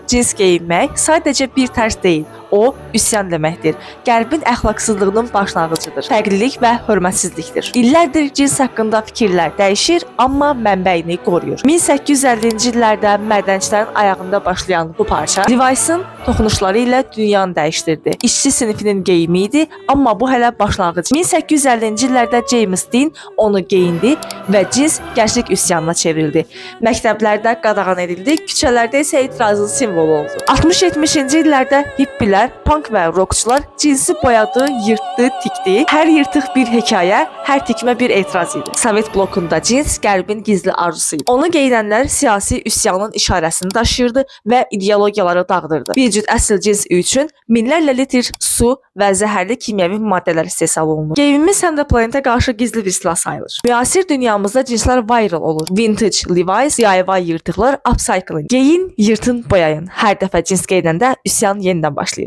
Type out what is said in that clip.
Cins geyinmək sadəcə bir tərz deyil, o üsyan deməkdir. Qərbin əxlaqsızlığının başlanğıcıdır. Fərqlilik və hörmətsizlikdir. İllərdir cins haqqında fikirlər dəyişir, amma mənbəyini qoruyur. 1850-ci illərdə mədənçilərin ayağında başlayan bu parça Levi's-ın toxunuşları ilə dünyanı dəyişdirdi. İşçi sinifinin geyimi idi, amma bu hələ başlanğıc. 1850-ci illərdə James Dean onu geyindi və cins gənclik üsyanına çevrildi. Məktəblərdə qadağan edildi, küçələrdə isə etirazın simvolu oldu. 60-70-ci illərdə hippilər, punk və rockçular cinsi boyadı, yırtdı, tikdi. Hər yırtıq bir hekayə, hər tikmə bir etiraz idi. Sovet blokunda cins qərbin gizli arzusu idi. Onu geyinənlər siyasi üsyanın işarəsini daşıyırdı və ideologiyaları dağıdırdı. Bir cüt əsl cins üçün minlərlə litr su və zəhərli kimyəvi maddələr istehsal olunur. Geyimimiz həm də planetə qarşı gizli bir silah sayılır. Müasir dünyamızda cinslər viral olur. Vintage Levi's, DIY yırtıqlar, upcycling. Geyin, yırtın, boyayın. Hər dəfə cins geyinəndə üsyan yenidən başlayır.